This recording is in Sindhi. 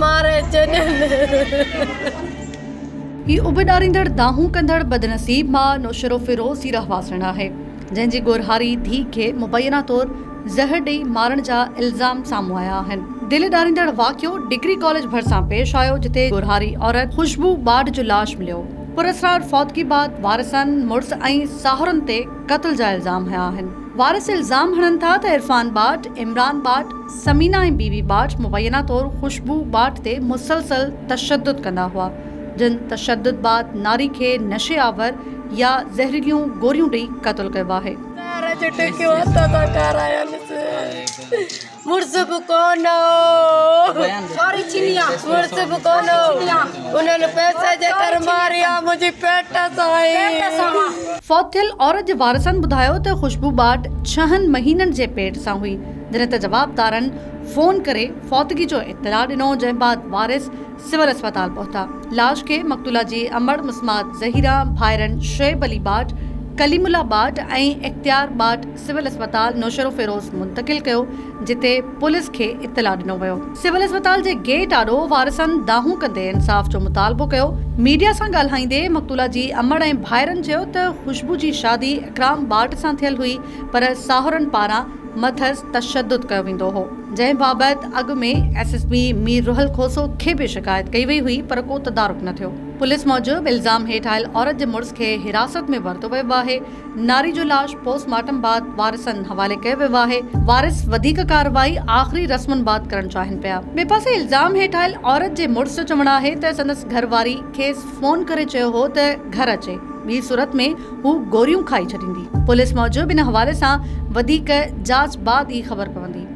ماري ڇڏين. هي اڀ ڏاريندڙ دانهون ڪندڙ بدنصيب ماء نوشهروفيروز جي رهواسڻ آهي، جنهن جي ڳورهاري ڌيء کي مبينا طور زهر ڏئي مارڻ جا الزام سامهون آيا آهن. دل ڏاريندڙ واقعو ڊگري ڪاليج ڀرسان پيش آيو، جتي ڳورهاري عورت خوشبو ٻاڍ جو لاش مليو. پراسرار فوتگي بعد وارثن مڙس ۽ ساهرن تي قتل جا الزام هنيا آهن. وارث الزام هڻن ٿا ته عرفان ٻاٽ، عمران ٻاٽ، ثمينه ۽ بي بي ٻاٽ مبينا طور خوشبو ٻاٽ تي مسلسل تشدد ڪندا هئا، جن تشدد بعد ناري کي نشي آور يا زهريليون گوريون ڏئي قتل ڪيو آهي. زهر جون ٽڪيون هٿ سان کارايانس. مڙس به ڪونه هو. مڙس به ڪونه هو. انهن پئسي جي ڪري ماري آ منهنجي پيٽ سان ئي. فوت ٿيل عورت جي وارثن ٻڌايو ته خوشبو ٻاٽ ڇهن مهينن جي پيٽ سان هئي، جڏهن ته جوابدارن فون ڪري فوتگي جو اطلاع ڏنو، جنهن بعد وارث سول اسپتال پهتا. لاش کي مقتوله جي امڙ مسمات ظهيره، ڀائرن شعيب علي ٻاٽ، ڪليم الله ٻاٽ ۽ اختيار ٻاٽ سول اسپتال نوشهروفيروز منتقل ڪيو، جتي پوليس کي اطلاع ڏنو ويو. سول اسپتال جي گيٽ آڏو وارثن دانهون ڪندي انصاف جو مطالبو ڪيو. ميڊيا سان ڳالهائيندي مقتوله جي امڙ ۽ ڀائرن چيو ته خوشبو جي شادي اڪرام ٻاٽ سان ٿيل هئي پر ساهرن پاران مٿس تشدد ڪيو ويندو هو، جنهن بابت اڳ ۾ S S P Mir Rohal Khoso کي به شڪايت ڪئي وئي هئي پر ڪو تدارڪ نه ٿيو. پوليس موجب الزام هيٺ آيل عورت جي مڙس کي حراست ۾ ورتو ويو آهي، ناري جو لاش پوسٽ مارٽم بعد وارثن حوالي ڪيو ويو آهي، وارث وڌيڪ ڪارروائي آخري رسمن بعد ڪرڻ چاهين پيا. ٻئي پاسي الزام هيٺ آيل عورت جي مڙس جو چوڻ آهي ته سندس گهر واري کيس فون ڪري چيو هو ته گهر اچي، ٻي صورت ۾ هو گوريون کائي ڇڏيندي. پوليس موجب ان حوالي سان وڌيڪ جاچ بعد ئي خبر پوندي.